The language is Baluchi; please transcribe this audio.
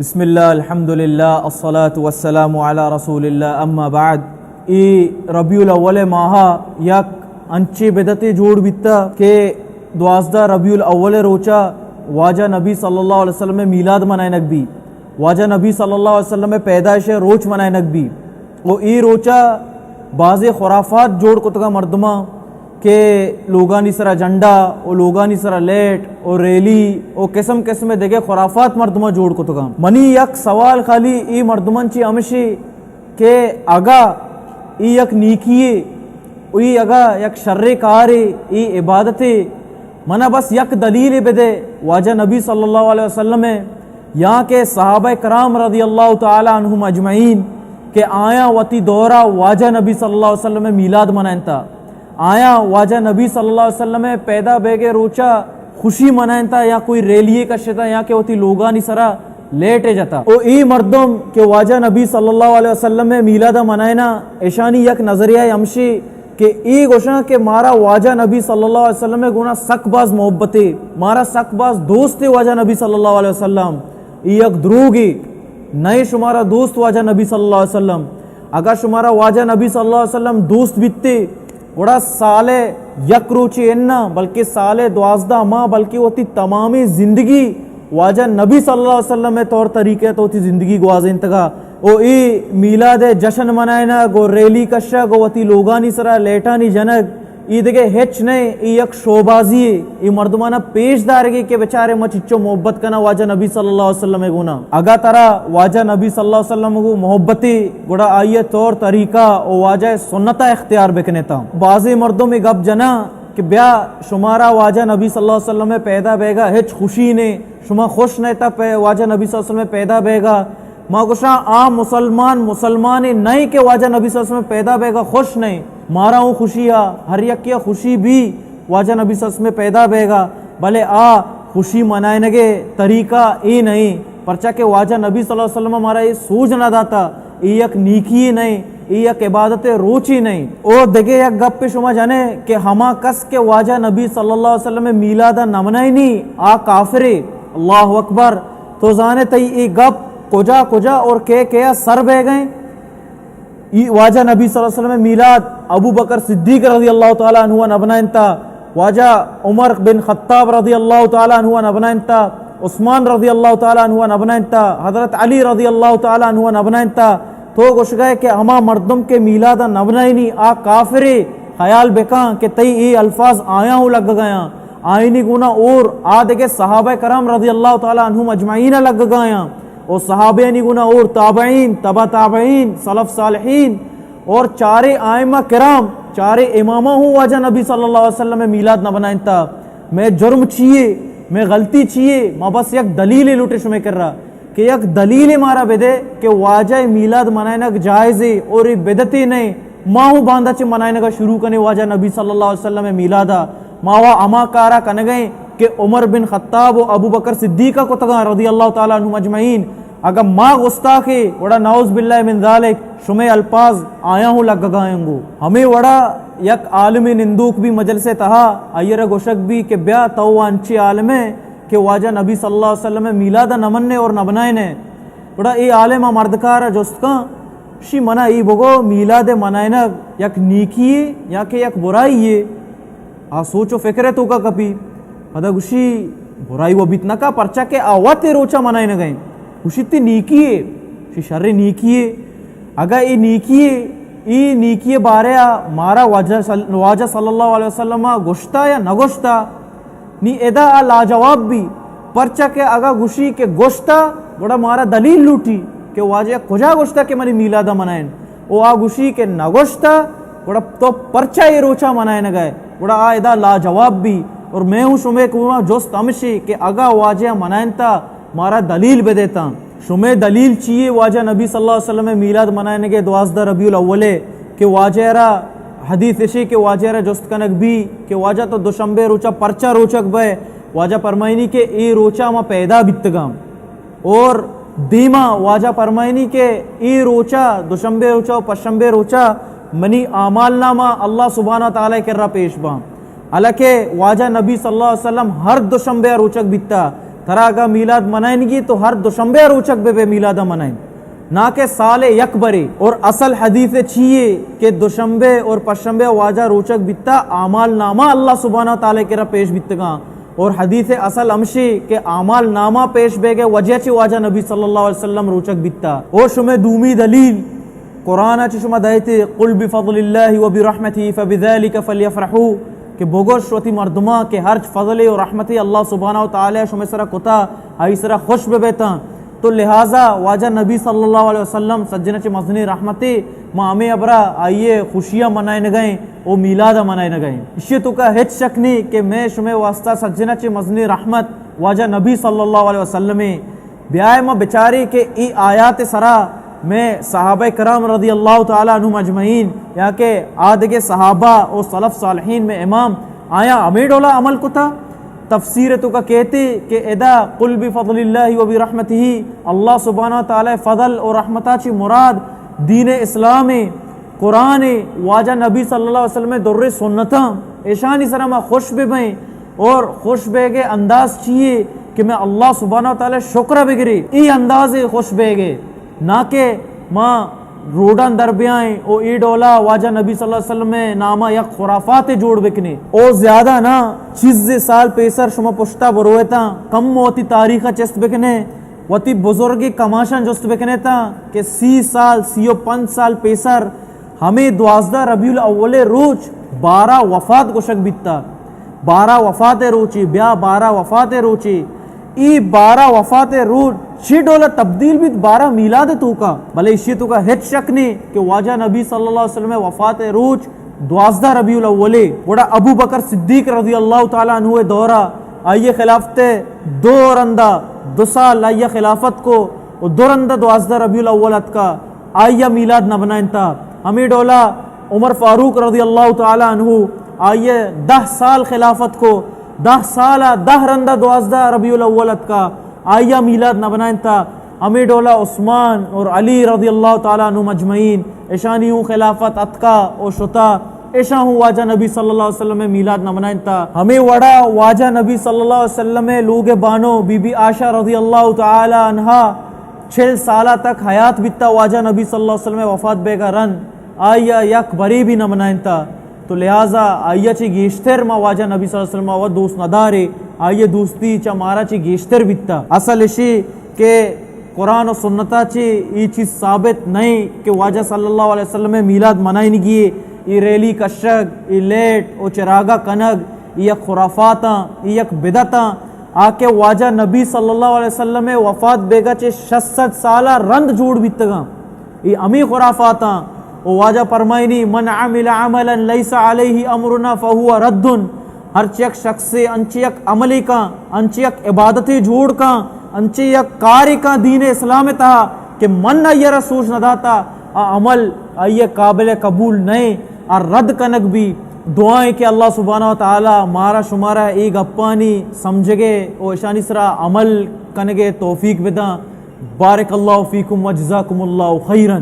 بسم اللہ، الحمدللہ، الصلاة والسلام علی رسول اللہ، اما بعد۔ اے ربیع الاول ماہ یک انچیں بدعتے جوڑ بیتا کہ دوازدہ ربیع الاول روچا واجہ نبی صلی اللہ علیہ وسلم میلاد منائنگ بی، واجہ نبی صلی اللہ علیہ وسلم پیدائش روچ منائنگ بی۔ و اے روچا بازیں خرافات جوڑ کتگا مردماں کہ لوگانی سرا جھنڈا و لوگانی سرا لیٹ و ریلی و قسم قسم دگہ خرافات مردماں جوڑ کتگا۔ منی یک سوال خالی اے مردماں چی ہمشی کہ اگا اے یک نیکیے و اے اگا یک شرے کارے، اے عبادتے، منا بس یک دلیلے بدے، واجہ نبی صلی اللہ علیہ وسلم یا کہ صحابہ کرام رضی اللہ تعالی عنہم اجمعین کہ آیاں وتی دورا واجہ نبی صلی اللہ علیہ وسلم میلاد منائنتا، آیاں واجہ نبی صلی اللہ علیہ وسلم پیدا بیگے روچا خوشی منائنتا یا کوئی ریلی کشتا یا کہ وتی لوگانی سرا لیٹ جتا۔ او اے مردم کہ واجہ نبی صلی اللہ علیہ وسلم میلاد منائنا، اشانی یک نظریہ ہمشی کہ اے گوشاں کہ مارا واجہ نبی صلی اللہ علیہ وسلم گونا سک باز محبتے، مارا سک باز دوستے واجہ نبی صلی اللہ علیہ وسلم۔ اے یک دروگے، نئے شمارا دوست واجہ نبی صلی اللہ علیہ وسلم۔ اگر شمارا واجہ نبی صلی اللہ علیہ وسلم دوست بیتے، گڑا سال یک روچے انا، بلکہ سال دوازدہ ماہ، بلکہ وتی تمامی زندگی واجہ نبی صلی اللہ علیہ وسلم طور طریقے تو وتی زندگی گوازینتگا۔ او اے میلاد جشن منائنگ و ریلی کشگ و وتی لوگانی سرا لیٹانی جنگ، اے دگہ ہچ نئے، اے یک شوبازی اے، اے مردمانا پیش دارگی کہ بچارے ما چچو محبت کنا واجہ نبی صلی اللہ علیہ وسلم گونا۔ اگا ترا واجہ نبی صلی اللہ علیہ وسلم گو محبتی، گڑا آئی طور طریقہ و واجہ سنتا اختیار بکنے تا۔ بازیں مردم اے گپ جنا کہ بیا شمارا واجہ نبی صلی اللہ علیہ وسلم پیدا بیگا ہچ خوشی نے، شما خوش نہ تا پہ واجہ نبی صلی اللہ علیہ وسلم پیدا بیگا۔ ما گوشاں، آ مسلمان مسلمانے نئیں کہ واجہ نبی صلی اللہ علیہ وسلم پیدا بیگا خوش نئیں۔ مارا اوں خوشی آ، ہر یکیا خوشی بی واجہ نبی صلی اللہ علیہ وسلم پیدا بیگا، بلے آ خوشی منائنگے طریقہ اے نئیں، پرچا کہ واجہ نبی صلی اللہ علیہ وسلم مارا اے سوج نہ داتا، اے یک نیکی نئیں، اے یک عبادت روچی نئیں۔ او دگہ یک گپ شما جنے کہ ہما کس کہ واجہ نبی صلی اللہ علیہ وسلم میلاد نہ منائنی، آ کافرے۔ اللہ اکبر۔ تو زانے تئی اے گپ کجا کجا اور کے کیا سر بہ گئے؟ ای واجہ نبی صلی اللہ علیہ وسلم میلاد ابو بکر صدیق رضی اللہ تعالی عنہ نہ بنائنتا، واجہ عمر بن خطاب رضی اللہ تعالی عنہ نہ بنائنتا، عثمان رضی اللہ تعالی عنہ نہ بنائنتا، حضرت علی رضی اللہ تعالی عنہ نہ بنائنتا۔ تو گوشگئے کہ ہما مردم کہ میلاد نہ بنائنی آ کافرے، خیال بکاں کہ تئی اے الفاظ آیاں ہوں لگ گیاں۔ آئینی گونا اور آ دگہ صحابہ کرام رضی اللہ تعالی عنہم اجمعین لگ گایاں، اور صحابیانی گونا اور تابعین، تبع تابعین، سلف صالحین اور چارے ائمہ کرام، چارے اماماں ہوں واجہ نبی صلی اللہ علیہ وسلم میلاد نہ بنائنتا۔ میں جرم چیے، میں غلطی چیے؟ ما بس یک دلیل لوٹے شمے کرا کہ یک دلیل مارا بدے کہ واجہ میلاد منائنگ جائزے اور اے بدعتے نئیں۔ ما ہوں باندا چہ منائنگا شروع کنے واجہ نبی صلی اللہ علیہ وسلم میلادا۔ ما وا ہما کارا کنگئیں کہ عمر بن خطاب و ابو بکر صدیقا کتگاں رضی اللہ تعالی عنہم اجمعین۔ اگاں ما گستاخے، گڑا نعوذ باللہ من ذالک، شمے الفاظ آیاں ہوں لگگائیں گو۔ ہمے وڑا یک عالم نندوک بی مجلس تہا، آئیرا گوشگ بی کہ بیا تو انچے عالمے کہ واجہ نبی صلی اللہ علیہ وسلم میلادا نہ منے اور نہ بنائنے۔ گڑا اے عالم ء مردکار ء جست کن، شی منا ای بگو، میلاد ء منائینگ یک نیکی یے یا کہ یک برائی یے؟ آ سوچ و فکر ء توکا کپی۔ پدا گوشی، برائی و بیت نکا، پرچا کہ آ وت ء روچا منائینگ ء انت۔ گوشی، تی نیکی یے؟ شی شر نیکی یے۔ اگا اے نیکی یے، اے نیکی ء بارے ء مارا واجہ صل-، واجہ صلی اللہ علیہ وسلم ء گوشتا یا نہ گوشتا؟ نی ادا آ لاجواب بی، پرچا کہ اگا گوشی کہ گوشتا، گڑا مارا دلیل لوٹی کہ واجہ کجا گوشتا کہ منی میلادا منائن۔ او آ گوشی کہ نہ گوشتا، گڑا تو پرچا اے روچا منائنگا ئے؟ گڑا آ ادا لاجواب بی۔ اور میں ہوں شمے کوما جست ہمشی کہ اگا واجہ منائنتا، مارا دلیل بدیتاں۔ شمے دلیل چیے واجہ نبی صلی اللہ علیہ وسلم میلاد منائنگے دوازدہ ربیع الاول ء کہ واجہ را حدیث اشی کہ واجہ را جست کنگ بی کہ واجہ تو دوشنبے روچا پرچا روچگ بئے؟ واجہ فرمائنی کہ اے روچا ما پیدا بیتگاں۔ اور دیما واجہ فرمائنی کہ اے روچا، دوشنبے روچا و پشنبے روچا منی اعمال نامہ اللہ سبحانہ تعالی کرا پیش باں۔ حالانکہ واجہ نبی صلی اللہ علیہ وسلم ہر دوشنبے ء روچگ بیتا، ترا اگاں میلاد منائینگی تو ہر دوشنبے ءَ روچگ بہ بے میلاد ءَ منائین، نہ کہ سال ءَ یک برے۔ اور اصل حدیث چی یے کہ دوشنبے اور پشنبے ءَ واجہ روچگ بیتا، اعمال نامہ اللہ سبحانہ و تعالی کرا پیش بیتگاں۔ اور حدیث اصل ہمشی کہ اعمال نامہ پیش بیگے وجہ چی واجہ نبی صلی اللہ علیہ وسلم روچگ بیتا۔ او شمے دومی دلیل، قرآن ءَ چہ شما دئیتے، قل بفضل اللہ وبرحمتہ فبذلک فلیفرحوا، کہ بگوش وتی مردماں کہ ہرچ فضلے و رحمتے اللہ سبحانہ و تعالی شمے سرا کتا، آئی سرا خوش بہ بیتاں۔ تو لہذا واجہ نبی صلی اللہ علیہ وسلم سجن چہ مزنیں رحمتے، ما ہمے ہبرا آئی خوشیاں منائینگئیں و میلاد منائینگئیں۔ اشی توکا ہچ شک نہیں کہ میں شمے واسطہ سجن چہ مزنیں رحمت واجہ نبی صلی اللہ علیہ وسلم۔ بیائے ما بچاری کہ ای آیات سرا میں صحابہ کرام رضی اللہ تعالی عنہم اجمعین یا کہ آدگے صحابہ و سلف صالحین میں امام آیا ہمیں ڈولا عمل کتا۔ تفسیر توکا کہتے کہ ادا قل بفضل اللہ وبرحمتہ، اللہ سبحانہ تعالی فضل و رحمتا چی مراد دین اسلام، قرآن، واجہ نبی صلی اللہ علیہ وسلم در سنتاں، ایشانی سرا ما خوش بہ بئیں۔ اور خوش بیگے انداز چیے کہ میں اللہ سبحانہ و تعالی شکر بگری، ای انداز خوش بیگے، نہ کہ ما روڈاں در بیائیں او ای ڈولا واجہ نبی صلی اللہ علیہ وسلم نامہ یک خرافات جوڑ بکنے۔ او زیادہ نہ، چیز سال پیسر شما پشتا برویتاں، کم وتی تاریخ چست بکنے، وتی بزرگ کماشاں جست بکنے تا کہ سی سال، سی و پنچ سال پیسر ہمے دوازدہ ربیع الاول روچ بارہ وفات گوشگ بیتا۔ بارہ وفات روچی، بیا بارہ وفات روچی۔ ای بارہ وفات روچ چی ڈولا تبدیل بیت بارہ میلاد توکا؟ بلے اشی توکا ہچ شک نہیں کہ واجہ نبی صلی اللہ علیہ وسلم وفات روچ دوازدہ ربیع الاول۔ گڑا ابو بکر صدیق رضی اللہ تعالی عنہ دورا آئی خلافت دو رندا، دو سال آئی خلافت کو و دو رندا دوازدہ ربیع الاول اتکا۔ آئی ء میلاد نہ بنائینتا۔ ہمے ڈولا عمر فاروق رضی اللہ تعالی عنہ، آئی ء دہ سال خلافت کو، دہ سال ء دہ رند ء دوازدہ ربیع الاول اتکا، آئی ء میلاد نہ بنائینتا۔ ہمے ڈولا عثمان اور علی رضی اللہ تعالی عنہم اجمعین، اشانی ہوں خلافت اتکا و شتا، اشاں ہوں واجہ نبی صلی اللہ علیہ وسلم ء میلاد نہ بنائینتا۔ ہمے وڑا واجہ نبی صلی اللہ علیہ وسلم ء لوگ بانو بی بی عائشہ رضی اللہ تعالی عنہا چل سالہ تک حیات بیتا، واجہ نبی صلی اللہ علیہ وسلم وفات بیگا رند آئی ء یک برے بھی نہ منائینتا۔ تو لہذا آئی ء چہ گیشتر ما واجہ نبی صلی اللہ علیہ وسلم ء دوست نہ دارے، آئی ء دوستی چہ مارا چہ گیشتر بیتا۔ اصل اشی کہ قرآن و سنتا چہ ای چیز ثابت نہیں کہ واجہ صلی اللہ علیہ وسلم میلاد منائینگی، ای ریلی کشگ، ای لیٹ و چراگا کنگ، ای یک خرافاتاں، ای یک بدعتاں۔ آ کہ واجہ نبی صلی اللہ علیہ وسلم ء وفات بیگا چہ شش سد سال ء رند جوڑ بیتگاں۔ اے ہمے خرافاتاں۔ و واجہ فرمائنی، من عمل عملا لیس علیہ امرنا فہو رد۔ ہرچ یک شخص انچے یک عملے کاں، انچے یک عبادتے جوڑ کاں، انچے یک کارے کاں دین اسلام تہا کہ من آئی را سوج نہ داتا، آ عمل آئی قابل قبول نئے، آ رد کنگ بی۔ دعائیں کہ اللہ سبحانہ و تعالی مارا شمارا اے گپانی سمجھگے و اشانی سرا عمل کنگے توفیق بداں۔ بارک اللہ فیکم و جزاکم اللہ خیرا۔